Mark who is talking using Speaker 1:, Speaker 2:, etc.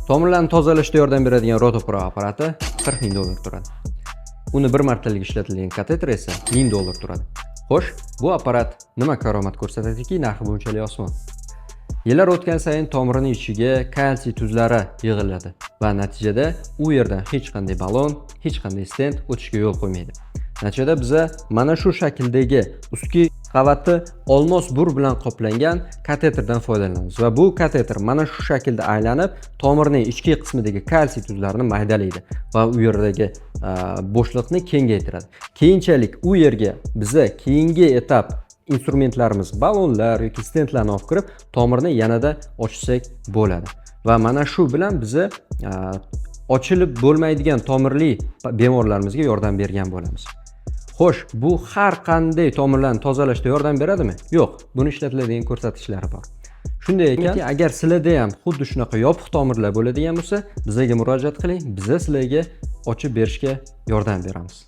Speaker 1: Tomirlarni tozalashda yordam beradigan Rotopro apparati 40 ming dollar turadi. Uni bir martalik ishlatilgan kateter esa 1000 dollar turadi. Xo'sh, bu apparat nima karomat ko'rsatadiki, narxi bunchalik osmon? Yillar o'tgan sayin tomirning ichiga kalsiy tuzlari yig'iladi va natijada u yerdan hech qanday balon, hech qanday stent o'tishga yo'l qo'ymaydi. Natijada biza mana shu shakldagi ustki qavati olmos bur bilan qoplangan kateterdan foydalanamiz va bu kateter mana shu shaklda aylanib, tomirning ichki qismidagi kalsiy tuzlarini maydalaydi va u yerdagi bo'shliqni kengaytiradi. Keyinchalik u yerga biza keyingi etap instrumentlarimiz, balonlar yoki stentlarni olib kirib, tomirni yanada ochsak bo'ladi. Va mana shu bilan biza ochilib bo'lmaydigan tomirli bemorlarimizga yordam bergan bo'lamiz. Xo'sh, bu har qanday tomirlarni tozalashda yordam beradimi? Yo'q, buni ishlatiladigan ko'rsatkichlari bor. Shunday ekan, agar sizlarda ham xuddi shunaqa yopiq tomirlar bo'ladigan bo'lsa, bizga murojaat qiling, biza sizlarga ochib berishga yordam beramiz.